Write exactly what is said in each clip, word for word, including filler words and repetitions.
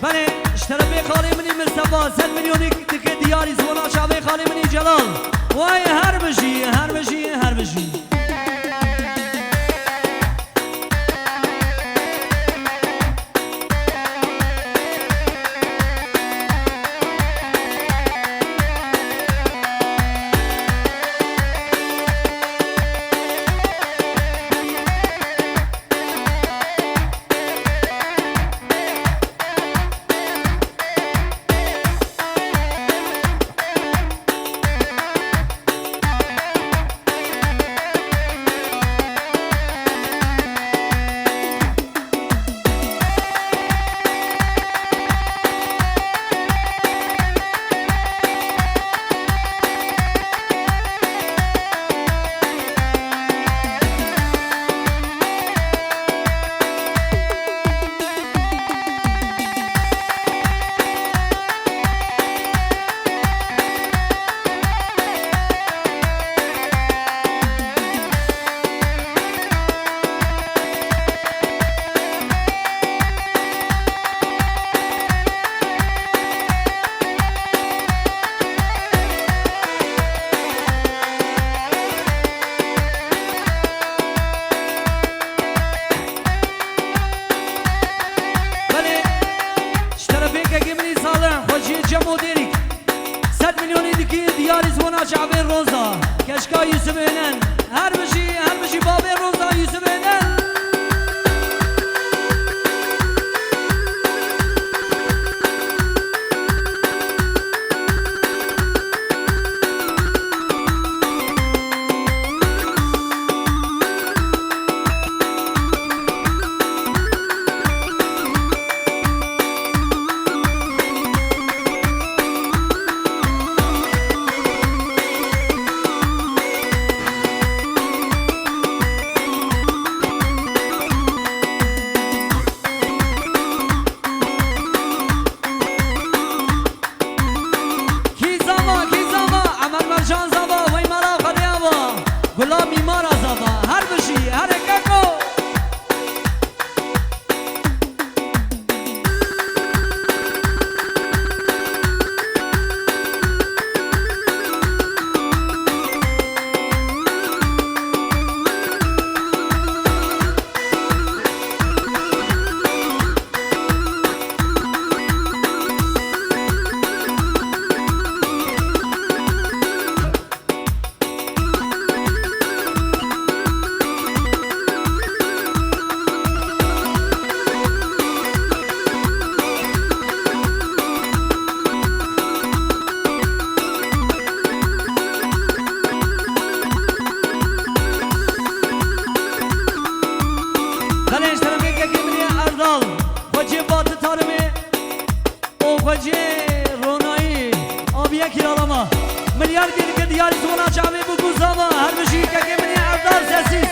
Belê, ji terefê xalê min î Mistefa, sed milyonik dike diyarî ziwana çavê xalê min î Celal. Way her bijî, her bijî, her bijî. Belê, ji terefê kekê min î Salih, xweciyê Cemo Dêrîk. Sed milyonî dikî diyarî ziwana çavê Roza. Keşka Yusuf Ênen. Her bijî, her bijî bavê Roza Yusuf Ênen. Kî zava, kî zava, Emel Mercan zava, wey mala xwedê ava, Gula Mîmara zava, her bijî, her ê keko. Belê, ji terefê kekê min ê Erdal, xwecê Batı Tarımê û xwecê Ronayî, abiye kîralama. Milyar gelike diyarî ziwana çavê bû ku zava, her bijî kekê min ê Erdal Sessiz.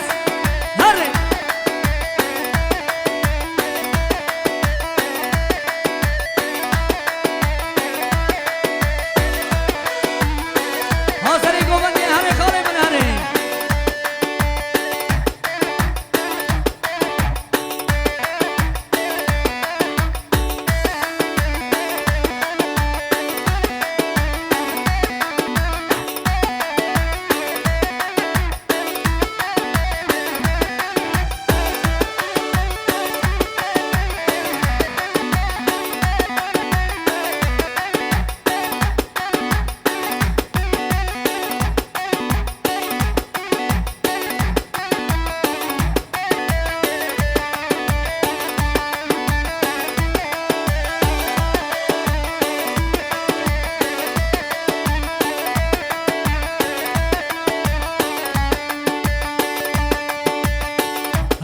Herê. Ha serê govendê, herê xalê min, herê.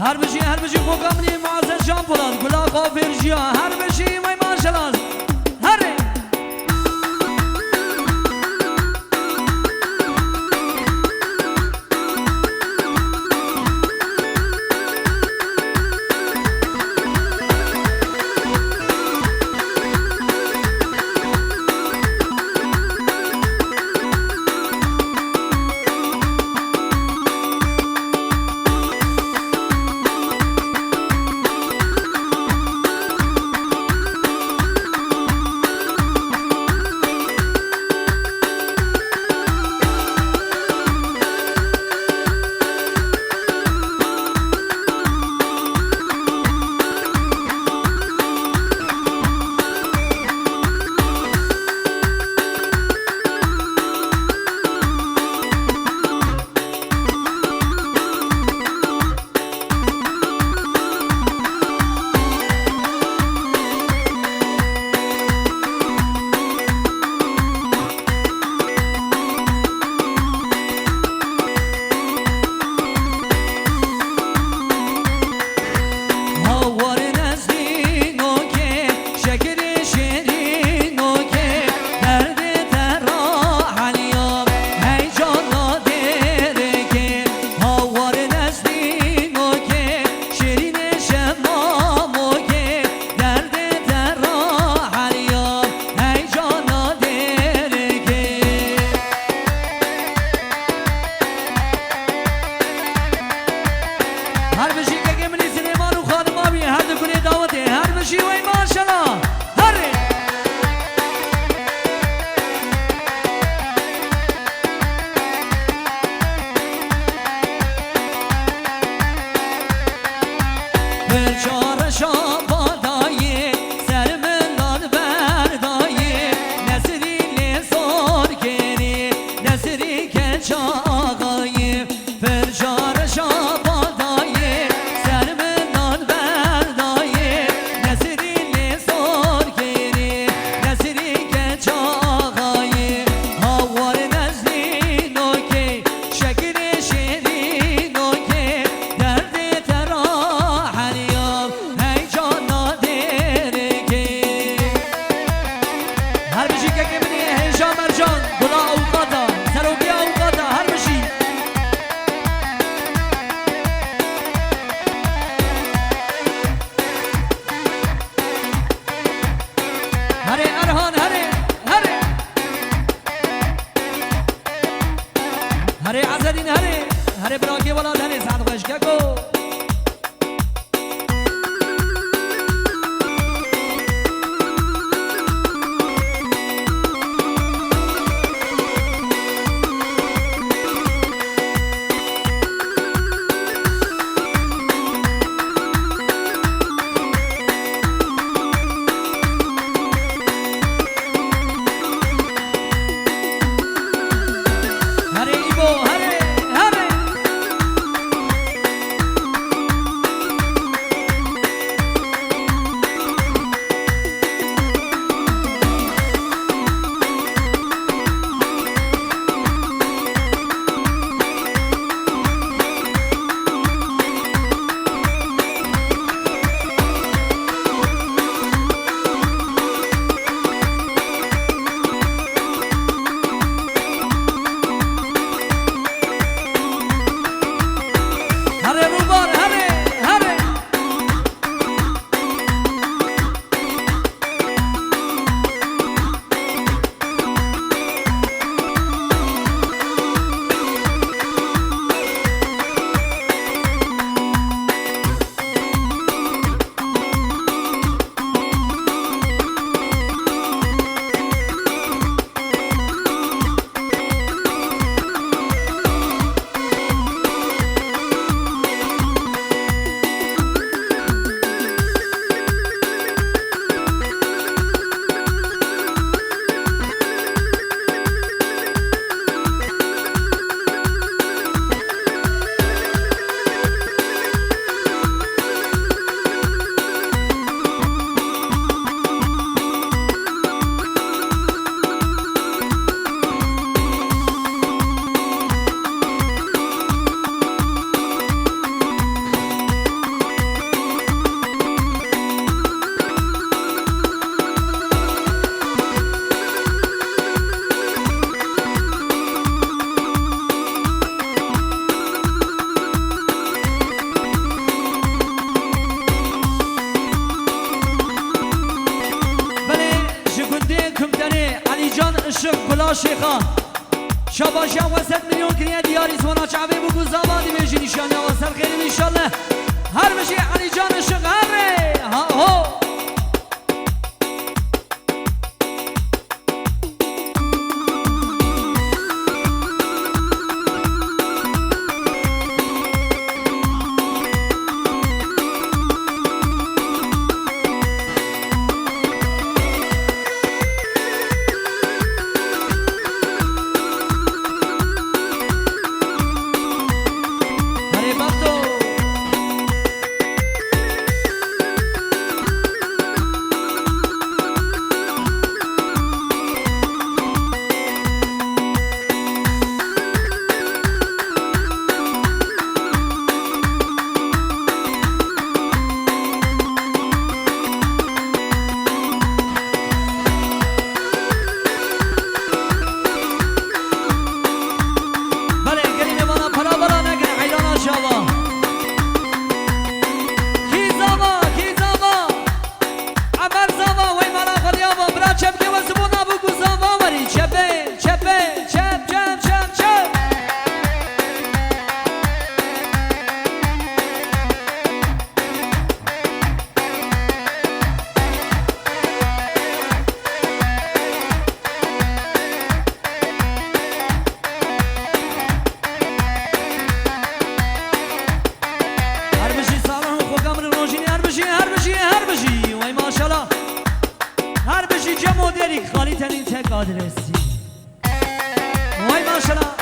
Her bijî, her bijî, koka min ê Muazzez Can Polat, gula xwe fêr jiya, her bijî, may maşallah. Herê. Herê, herê birakê welat herê, saet xweş keko. Herê Îbo, herê, herê. Herê Rûbar, herê, herê. Belê, ji gundê Kumterê, Elîcan Işık, Gula Şêxa. Şabaşiya we sed milyon kiriye diyarî, zwana çavê bû ku zava dibêjî, nîşaniya we ser xêr in înşallah. Her bijî Elîcan Işık, herê, ha ho. Herê Bexto. Belê, gerî mêvana para bela nekin, heyrana şava. Kî zava, kî zava? Emer zava, wey mala xwe diya va, bira çepkê we zibo nabû ku zava werî. Çepê, çepê, çep, çep, çep, çep. Her bijî Salih û Xoka min rojînê, her bijî, her bijî, her bijî. Wey maşallah. Her bijî Cemo Derîk, Xalî Tenî tek adresî. Wey maşallah.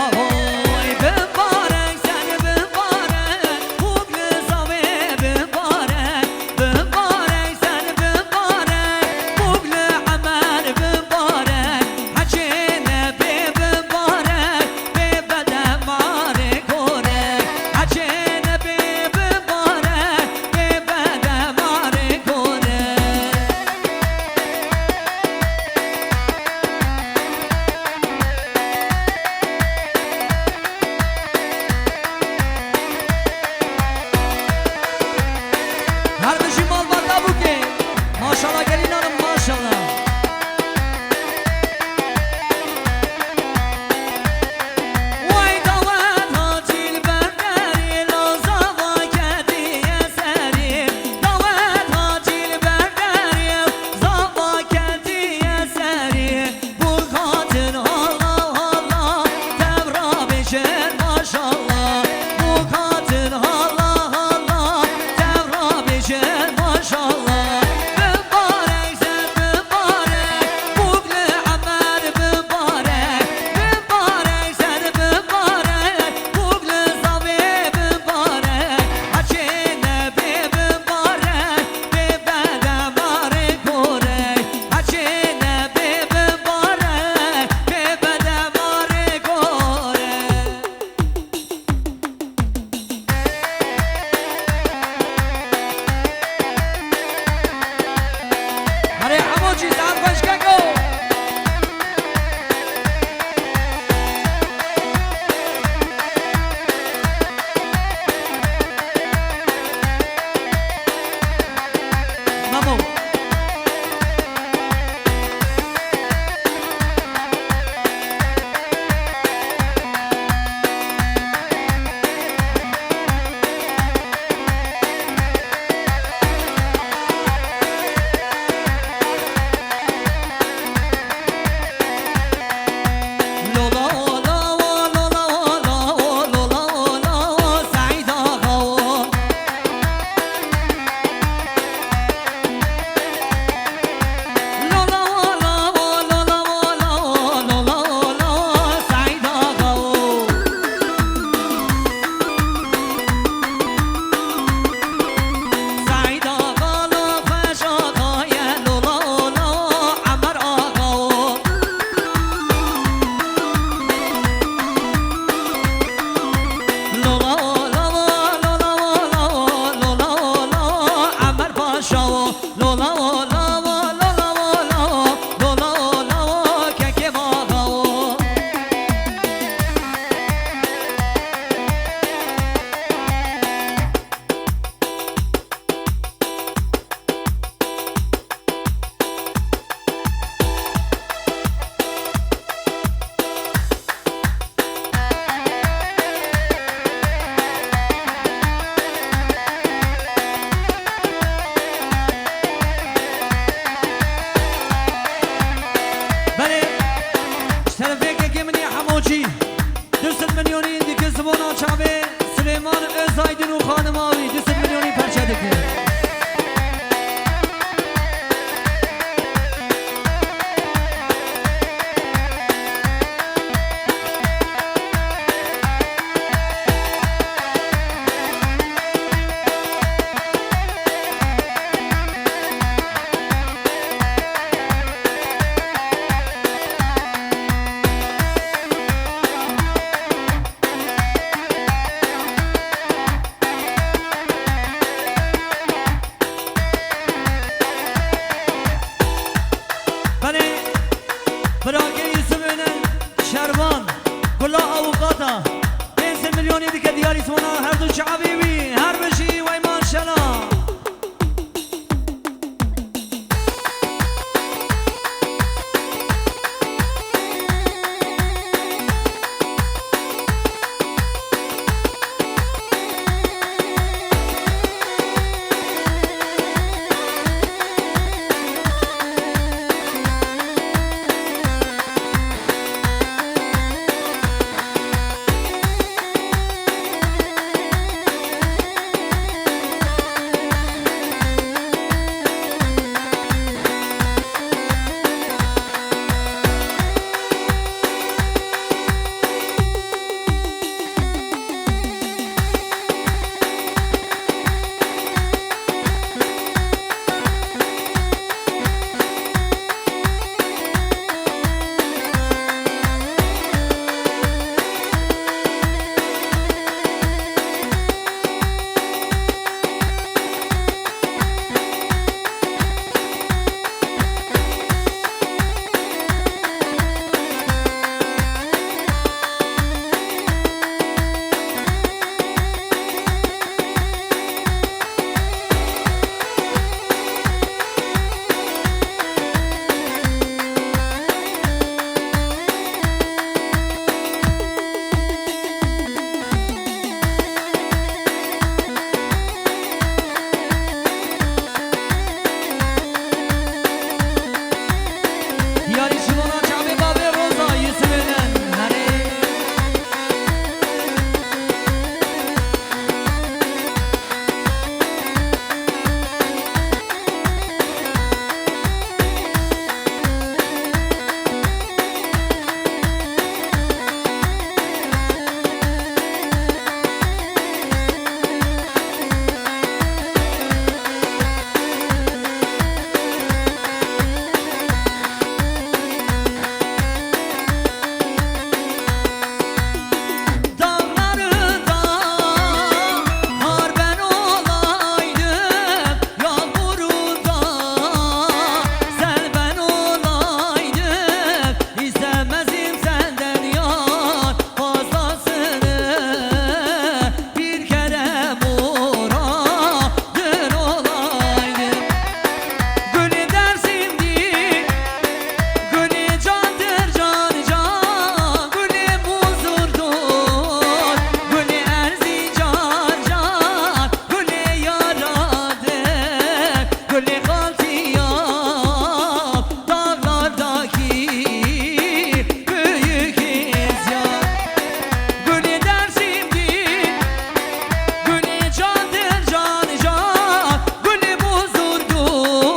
Ahoy, bibarek sen bibarek, bûk li zavê bibarek, bibarek sen bibarek, bûk li Emer bibarek, hecê nebê bibarek, bê bede marê kore, hecê nebê bibarek, bê bede Çavê Silêman Özaydın û xanima wî du sed milyonî perçe dike. Belê, biragê Yusuf Önen Şervan, Gula Avukata, pênc sed milyonî dike diyarî sona her du çavê wî, her bijî wey maşela. Diyarî şivana çavê bavê Roza Yusufê ne. Herê. Dağlarında kar ben olaydım, yağmurunda sel ben olaydım, istemezdim senden yar fazlasını. Bir kere muradın olaydım. Gülü Dersim'dir, gülü candır can can, gülü buzurdur, gülü Erzincan can, gülü yaradır, gülü kalkıyor. Dağlardaki büyük isyan. Gülü Dersim'dir, gülü candır can can, gülü buzurdur,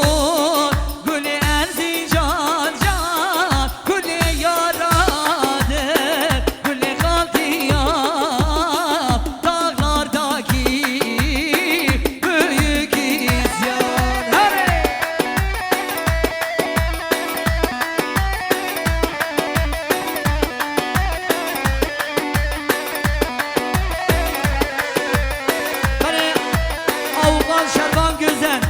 gülü Erzincan can, gülü yaradır. Gülü kalkıyor dağlardaki büyük isyan. Hadi! Hadi! Avukat Şervan Gözen.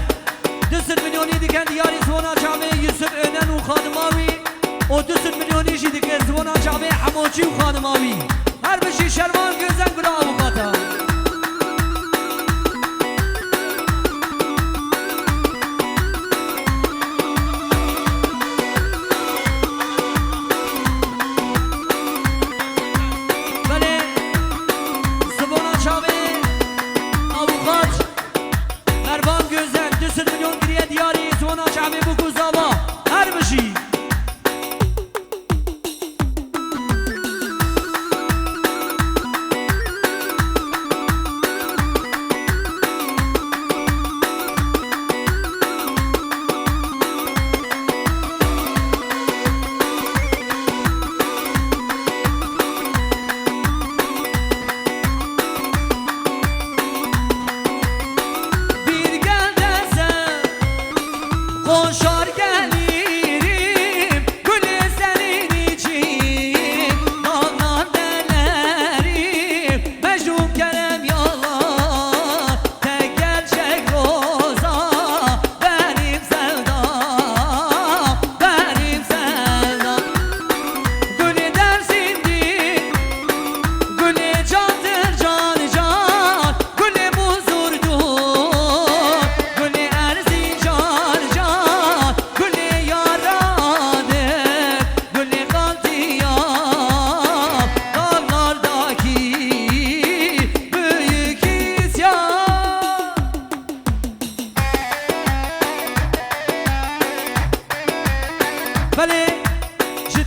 Du sed milyonî dikin diyarî ziwana çavê Yusuf Önen û xanima wî û du sed milyonî jî dike ziwana çavê Hemoçî û xanima wî. Her bijî Şervan Gözen gura avukata. Belê, ziwana çavê avukat Mervan Gözen, du sed milyon kiriye diyarî, ziwana çavê bûk û zava. Her bijî.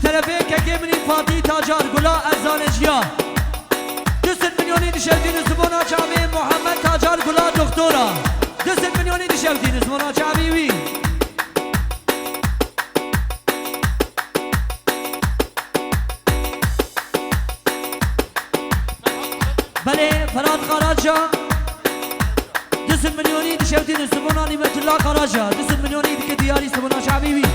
Terefê kekê min î Fatî Tacar Gula Erzaneciya. Du sed milyonî dişewtîn û zibona çavê Muhammed Tacar Gula Doktora. Du sed milyonî dişewtîn û zibona çavî wî. Belê, Ferhat Karaca. Du sed milyonî dişewtîn û zibona Nîmetullah Karaca. Du sed milyonî dike diyarî zibona çavî wî.